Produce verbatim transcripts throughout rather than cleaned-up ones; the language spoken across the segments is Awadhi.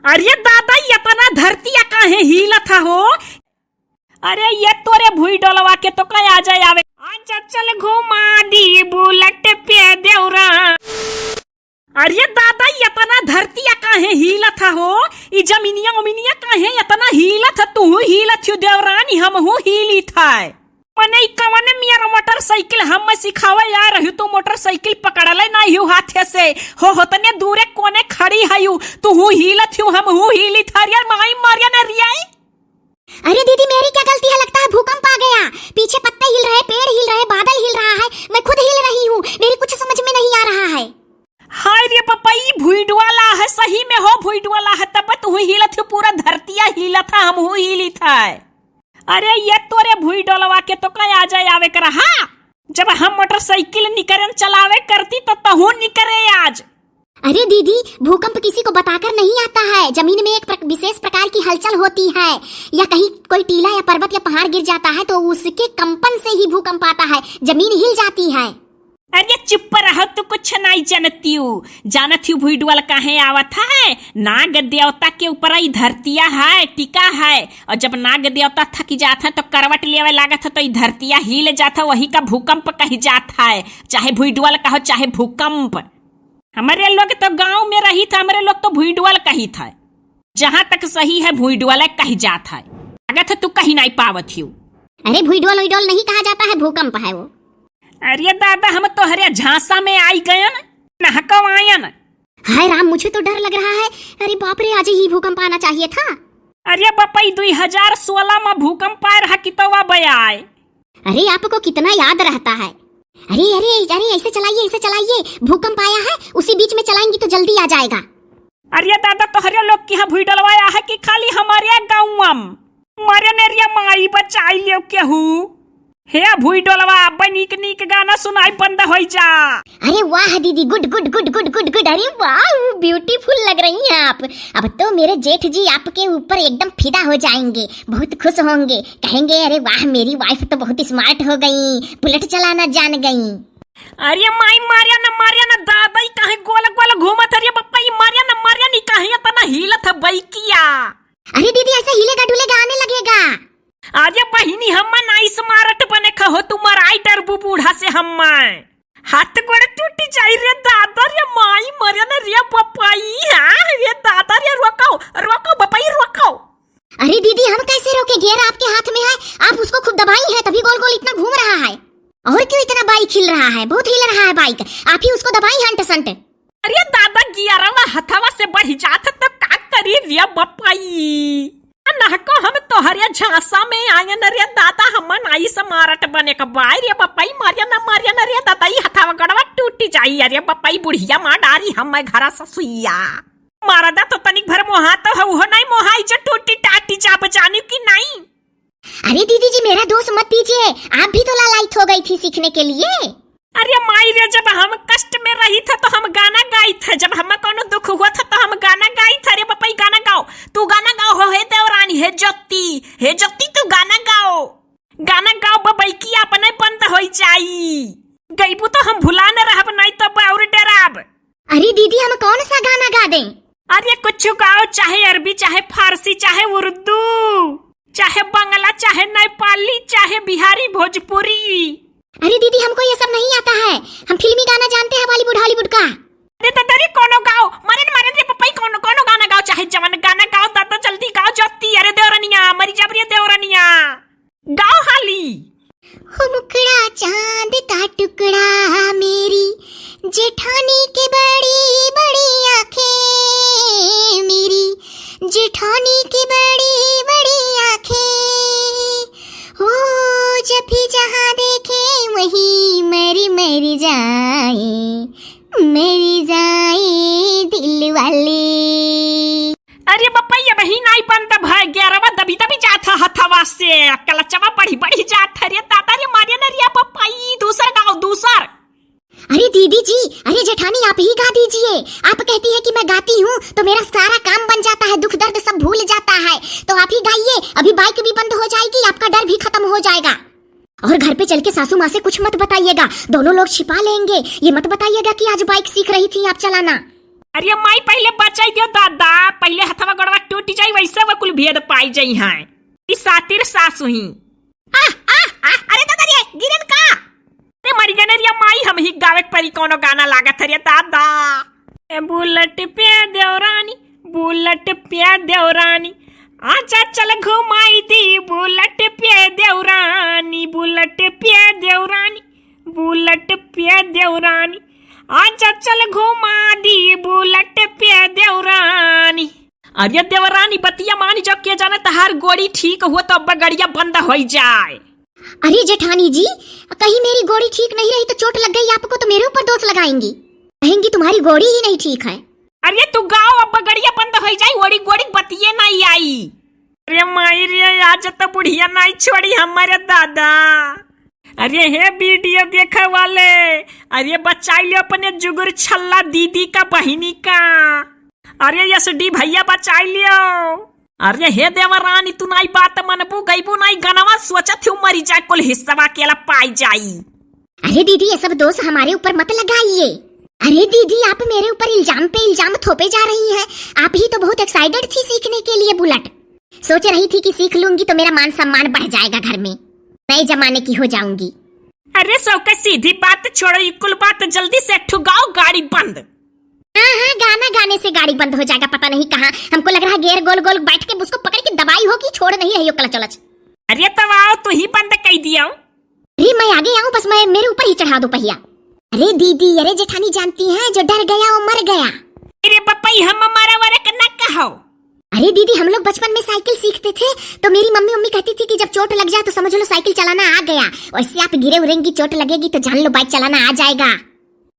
अरे दादा, यतना धरतिया काहे हिलत ह हो? अरे ये तोरे भुइँडोलवा के तो कहीं आ जाए आवे। अच्छा चल घुमा दी बुलेट पे देवरा। अरे दादा, यतना धरतिया काहे हिलत ह हो? ई जमीनिया उमिनिया काहे यतना हिलत ह? तुहू हिलत हिउ देवरानी, हमहू हिलित है। मने ई कवन मियर मोटरसाइकिल हम सिखावे आ रही, तू मोटरसाइकिल पकड़ले नाहीं हिउ हाथे से। हो, होतने दूरे कोने खड़ी हयू, तुहू हिलत हिउ, हमहू हिलित है। अरे माई मारिया न रियाई। अरे दीदी, मेरी क्या गलती है? लगता है भूकंप आ गया। पीछे पत्ते हिल रहे, पेड़ हिल रहे, बादल हिल रहा है, मैं खुद हिल रही हूँ। मेरी कुछ समझ में नहीं आ रहा है। हाय रे पप्पा, ई भुइँडोला है, सही में हो भुइँडोला है, तब तुहू हिलत हिउ, पूरा धरतिया हिलत है, हमहू हिलित है। अरे ये तोरे भुइँडोलवा के तो कहीं आ जाए आवे के रहा। जब हम मोटरसाइकिल निकरन चलावे करती तो तहू निकरे आज। अरे दीदी, भूकंप किसी को बताकर नहीं आता है। जमीन में एक प्र-, विशेष प्रकार की हलचल होती है, या कहीं कोई टीला या पर्वत या पहाड़ गिर जाता है तो उसके कंपन से ही भूकंप आता है, जमीन हिल जाती है। अरे चुप रहो, तू कुछ नाहीं जानतिउ। जानत हिउ भुइँडोल काहे आवत है? नाग देवता के ऊपर ई धरतिया है, टिका है, और जब नाग देवता थक जात है तो करवट लेवे लागत है तो ई धरतिया हिल जात है, वही का भूकंप कही जात है। चाहे भुइँडोल कहो चाहे भूकंप। हमरे लोग तो गाँव में रहित है, हमरे लोग तो भुइँडोल कहित है। जहाँ तक सही है भुइँडोल कही जात है। लागत है तू कही नाहीं पावत हिउ। अरे भुइँडोल उइँडोल नहीं कहा जाता है, भूकंप है वो। अरे दादा, हम तोहरे झांसा में आई गयन, नहकवायन। हाय राम, मुझे तो डर लग रहा है। अरे बाप रे, आज ही भूकंप आना चाहिए था। अरे बपई, दुई हजार सोलह में भूकंप आए रहा कि तो अब आए। अरे आपको कितना याद रहता है। अरे, अरे, अरे, ऐसे चलाइए, ऐसे चलाइए, भूकंप आया है, उसी बीच में चलाएंगी तो जल्दी आ जाएगा। अरे दादा, तोहरे लोग के यहाँ भुइँडोलवा आया है कि खाली हमरे गाँव में? मरे नेरिया माई बचाई लियो केहू। हे भुइँडोलवा, अब नीक नीक गाना सुनाई बंद होई जा। अरे वाह दीदी, गुड, गुड, गुड, गुड, गुड, गुड। अरे वाह, ब्यूटीफुल लग रही हैं आप। अब तो मेरे जेठ जी आपके ऊपर एकदम फिदा हो जाएंगे, बहुत खुश होंगे, कहेंगे, "अरे वाह, मेरी वाइफ तो बहुत स्मार्ट हो गई, बुलेट चलाना जान गई।" अरे माई, मारिया न, मारिया न दादा, ई काहे गोल गोल घूमत है रे बप्पा, ई मारिया न, मारिया न, ई काहे इतना हिलत है बइकिया? अरे दीदी, ऐसे हिलेगा डुलेगा, आने लगेगा। अरे बहिनी, हम्मा नाहीं स्मार्ट बने क हो, तू मराई डरबू बूढ़ा से हम्मा। हाथ गोड़ टूट जाई रे दादा, रे माई, मरे न रे बपाई, हाँ, रे दादा, रे रोको, रोको बपाई, रोको। अरे दीदी, हम कैसे रोके? गियर आपके हाथ में है, आप उसको खूब दबाई हैं, तभी गोल गोल इतना घूम रहा है। और क्यों इतना बाइक हिल रहा है? बहुत हिल रहा है बाइक, आप ही उसको दबाई हंट संट। अरे दादा, गियरवा हथवा से बढ़ी जात है तो का करी रे बपाई? नहको हम तोहरे झांसा में आयन रे दादा, हम नाहीं स्मार्ट बने क बाय रे बपाई, मारिया न, मारिया न रे दादा, ई हथवा गड़वा टूटी जाई। अरे बपाई, बुढ़िया मार डारी हम घरा ससुइया। मरदा तो तनिक भर मोहा तो है, उहो नाहीं मोहाई जो टूटी टाटी जाब, जानिउ कि नाहीं? अरे दीदी जी, मेरा दोष मत दीजिए, आप भी तो लालायित हो गई थी सीखने के लिए। अरे माई रे, जब हम कष्ट में रही थे तो हम गाना गाई थे, जब हमें कोनो दुख हुआ था तो हम गाना गाई थे। अरे बपई गाना गाओ, तू गाना गाओ हो, हे देवरानी, हे ज्योति, हे ज्योति तू गाना गाओ, गाना गाओ बबई की अपने बंद होई जाई, गईबू तो हम भुला न रहब, नाहीं तो और डराब। अरे दीदी, हम कौन सा गाना गा दें? अरे कुछ गाओ, चाहे अरबी, चाहे फारसी, चाहे उर्दू, चाहे बंगला, चाहे नेपाली, चाहे बिहारी, भोजपुरी। अरे दीदी, हमको ये सब नहीं आता है, हम फिल्मी गाना जानते हैं, बॉलीवुड, हॉलीवुड का। अरे तो दरी कोनो गाओ, मरन मरन रे पपई, कोनो कोनो गाना गाओ, चाहे जवन गाना गाओ, दादा जल्दी गाओ जल्दी। अरे देवरनिया, मरी जब रे देवरनिया। गाओ हाली। हो मुखड़ा चांद का टुकड़ा मेरी जेठानी की बड़ी बड़ी आंखें, मेरी जेठानी की बड़ी बड़ी आंखें, हो जब भी जहां देखे वहीं मर मर जाए, मर जाए दिल वाले। अरे बप्पा, ये बहिन आई बंद भय, ग्यारहवा दबी दबी जात है हथवा से, कलचवा बढ़ी बढ़ी जात है रे दादा रे, मारे न रे बप्पा, ई दूसर गाओ, दूसर। अरे दीदी जी, अरे जेठानी, आप ही गा दीजिए। आप कहती है कि मैं गाती हूँ तो मेरा सारा काम बन जाता है, दुख दर्द सब भूल जाता है। तो आप ही गाइए, अभी बाइक भी बंद हो जाएगी, आपका डर भी खत्म हो जाएगा। और घर पे चल के सासू माँ से कुछ मत बताइएगा, दोनों लोग छिपा लेंगे। ये मत बताइएगा कि आज बाइक सीख रही थी आप चलाना। अरे माई, पहिले बचाई दियो दादा, पहिले हथवा गोड़ कुल भेद पाई जइहैं। ई सातिर सासु ही। आह, आह, आह, अरे दादा रे, गिरन का? अरे मरि गए रे माई, हमहीं गावे के परी कौनो गाना लागत है रे दादा। ए बुलेट पे देवरानी, बुलेट पे देवरानी, आजा चल घुमाई दी बुलेट पे देवरानी, बुलेट पे देवरानी, बुलेट पे देवरानी, आजा चल घुमा दी बुलेट पे देवरानी। अरे देवरानी बतिया मानी जाओ, के जाने तहार गोड़ी ठीक हो तो अब गड़िया बंद होइ जाए। अरे जेठानी जी, कहीं मेरी गोड़ी ठीक नहीं रही तो चोट लग गई आपको तो मेरे ऊपर दोष लगाएंगी, कहेंगी तुम्हारी गोड़ी ही नहीं ठीक है। अरे तू गाओ, अब गड़िया बंद होइ जाई, ओड़ी गोड़ी बतिये नहीं आई। अरे माई रे, आज तो बुढ़िया नहीं छोड़ी हमारे दादा। अरे हे वीडियो देखे वाले, अरे बचाई लियो अपने जुगुर छल्ला दीदी का बहिनी का। अरे एसडी भैया बचाई लियो। अरे हे देवरानी, तू नाई बात मनबू, गईबू नाई गनवा, सोचत हूँ मरी जाए, कुल हिस्सवा केला पाई जाई। अरे दीदी, ये सब दोष हमारे ऊपर मत लगाइए। अरे दीदी, आप मेरे ऊपर इल्जाम पे इल्जाम थोपे जा रही हैं। आप ही तो बहुत एक्साइटेड थी सीखने के लिए बुलेट। सोच रही थी कि सीख लूंगी तो मेरा मान सम्मान बढ़ जाएगा घर में, नए जमाने की हो जाऊंगी। अरे सौके सीधी बात छोड़ो, ई कुल बात जल्दी से एक ठो गाओ, गाड़ी बंद। हाँ, हाँ, गाना गाने से गाड़ी बंद हो जाएगा, पता नहीं कहाँ। हमको लग रहा है गेर गोल गोल बैठ के उसको पकड़ के दबाई हो कि छोड़ नहीं रही हो क्लच व्लच। अरे तब आओ, तू ही बंद कई दियो। अरे मैं आगे आऊँ, बस मैं, मेरे ऊपर ही चढ़ा दो पहिया। अरे दीदी, अरे जेठानी जानती हैं, जो डर गया वो मर गया। अरे बपई, हम हमारा वरक न कहो। अरे दीदी, हम लोग बचपन में साइकिल सीखते थे तो मेरी मम्मी, मम्मी कहती थी कि जब चोट लग जाए तो समझ लो साइकिल चलाना आ गया। वैसे आप गिरे उरेंगी, चोट लगेगी तो जान लो बाइक चलाना आ जाएगा।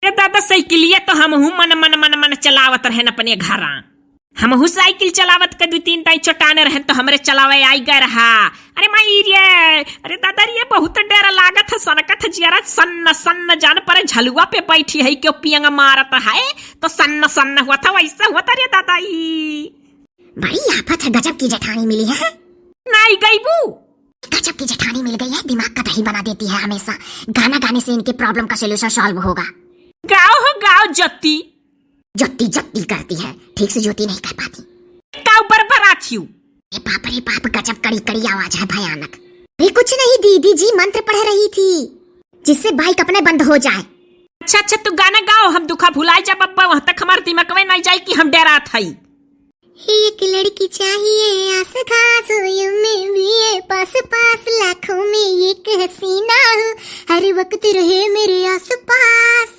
ए दादा, साइकिलिया तो हमहू मन, मन, मन, मन चलावत रहन अपने घरा। हमहू साइकिल चलावत के दू तीन दाई चोटाने रहन तो हमरे चलावे आई गए रहा। अरे माई रे, अरे दादा रे, बहुत डर लागत है, सनकत है जियरा, सन्न, सन्न जान परे झलुआ पे बैठी है, क्यों पियंग मारत है तो सन्न, सन्न हुआ था, वैसा हुआ था रे दादा ई। बड़ी आफत है, गजब की जेठानी मिली है। नाई गईबू। गजब की जेठानी मिल गई है, दिमाग का दही बना देती है हमेशा। गाना गाने से इनके प्रॉब्लम का सॉल्यूशन सॉल्व होगा। गाओ हो, गाओ जत्ती। जत्ती, जत्ती करती है, ठीक से ज्योति नहीं कह पाती। काऊ बरबरा छियू। ए बाप रे बाप, गजब कड़ी कड़ी आवाज है, भयानक। ये कुछ नहीं दीदी जी, मंत्र पढ़ रही थी, जिससे बाइक अपने बंद हो जाए। अच्छा, अच्छा, तू गाना गाओ, हम दुखा भुलाए जा बब्बा, वहाँ तक हमार दिमागवे नहीं जाए कि हम डरात हई। एक लड़की चाहिए आस खास, यूं में भी ये पास पास, लाखों में एक हसीना हो, हर वक्त रहे मेरे आसपास।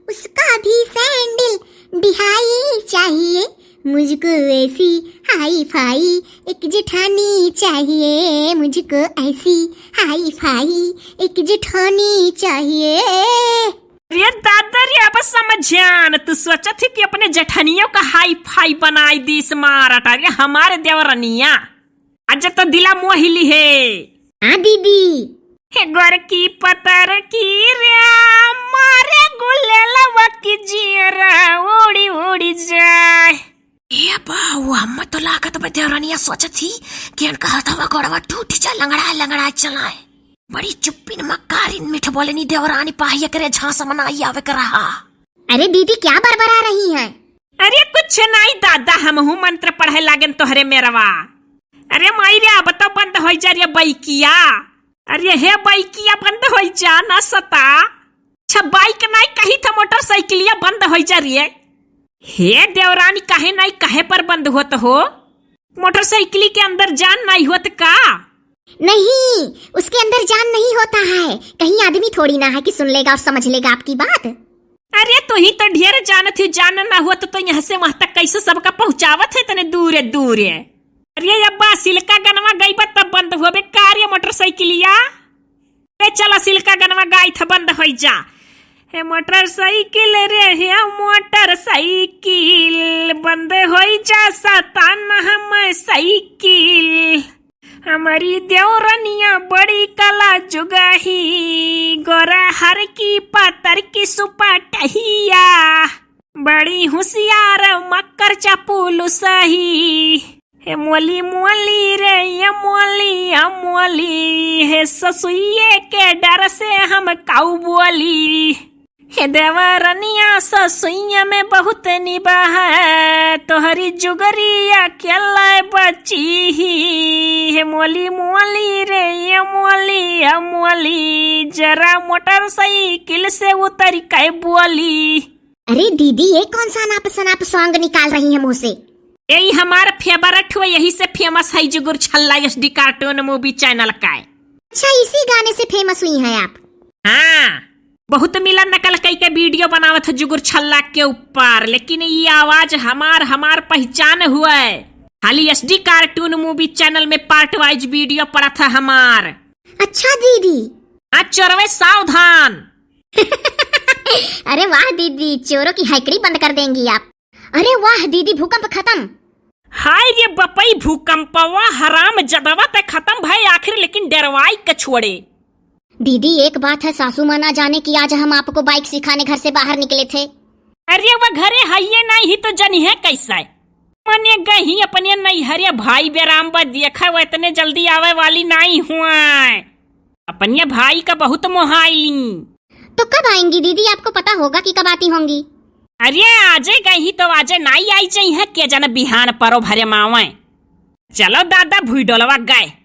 उसका भी सैंडल दिहाई चाहिए मुझको, ऐसी हाई फाई एक जेठानी चाहिए मुझको, ऐसी हाई फाई एक जेठानी चाहिए। अरे दादा रे, अब समझान, तू सोचत ही कि अपने जेठनियों का हाई फाई बनाई दी स्मार्ट। अरे हमारे देवरनिया, आज तो दिला मोहिली है। हाँ दीदी। हे गोर की पतर की रे, मारे गुलेलवा की जियरा उड़ी उड़ी जाए। ए बाऊ, हम तो लागत बा देवरनिया सोचत ही कि इनका हथवा गोड़वा टूट जा, लंगड़ा लंगड़ा चलाए। बड़ी चुप्पिन मक्कारिन मीठ बोलनी देवरानी, पाहिया करे झांसा मनाई आवे के रहा। अरे दीदी, क्या बरबरा रही हैं? अरे कुछ नाई दादा, हमहू मंत्र पढ़े लागन तोहरे मेरवा। अरे माई रे, अब तो बंद होइ जा रे बैकिया। अरे हे बैकिया, बंद होइ जा ना सता। अच्छा, बाइक नाई कही था, मोटरसाइकिलिया बंद होइ जा रे। हे देवरानी, काहे नाई कहे पर बंद होत हो? मोटरसाइकिल के अंदर जान नाई होत का? नहीं, उसके अंदर जान नहीं होता है। कहीं आदमी थोड़ी ना है कि सुन लेगा और समझ लेगा आपकी बात। अरे तू ही तो ढेर जानत ही, जान ना होत तो यहाँ से वहाँ तक कैसे सबका पहुँचावत है इतने दूरे दूरे। अरे अब्बा, सिल्का गनवा गईबा तब बंद होबे का रे मोटरसाइकिलिया? ए चला सिल्का गनवा गाई था, बंद होइ जा। हे मोटरसाइकिल रे, हे मोटरसाइकिल, बंद होइ जा सतान हम साइकिल। हमारी देवरनिया बड़ी कला जुगाही, गोरा हर की पातर की सुपटहिया, बड़ी हुसियार मक्कर चपुलुसही। हे मोली मोली रे, ये मोली, ये मोली, हे ससुइये के डर से हम काऊ बोली। हे देवरनिया ससुइया में बहुत निबाह, तोहरी जुगरी अकेले अच्छी ही है मोली मोली रे, ये मोली, ये मोली, जरा मोटरसाइकिल से उतर के बोली। अरे दीदी, ये कौन सा अनाप शनाप song निकाल रही है मुंह से? यही हमार favourite हुआ, यही से famous है जुगुर छल्ला S D cartoon movie channel का है। अच्छा, इसी गाने से famous हुई हैं आप? हाँ, बहुत मिला नकल कई के video बनावत है जुगुर छल्ला के ऊपर, लेकिन ये आवाज हमार, हमार पहचान हुआ है। खाली S D cartoon movie channel में part wise video पड़त है हमार। अच्छा दीदी। हाँ चोरवे, सावधान। अरे वाह दीदी, चोरों की हैकड़ी बंद कर देंगी आप। अरे वाह दीदी, भूकंप खत्म। हाय रे बपई भूकंपवा, हराम जदवा ते खत्म भए आखिर, लेकिन डरवाई के छोड़े। दीदी, एक बात है, सासू माँ ना जाने कि आज हम आपको bike सिखाने घर से बाहर निकले थे। अरे, वो घरे हइये नाहीं ही तो जनिहे कैसे? मने गही अपने नैहरे भाई बेराम बा, देखे वो इतने जल्दी आवे वाली नाहीं हुआ। अपने भाई का बहुत मोहाइली। तो कब आएंगी दीदी? आपको पता होगा कि कब आती होंगी। अरे, आजे गही तो आजे नाहीं आई जइहे, के जन बिहान परो भरे मावे। चलो दादा, भुई डोलवा गए।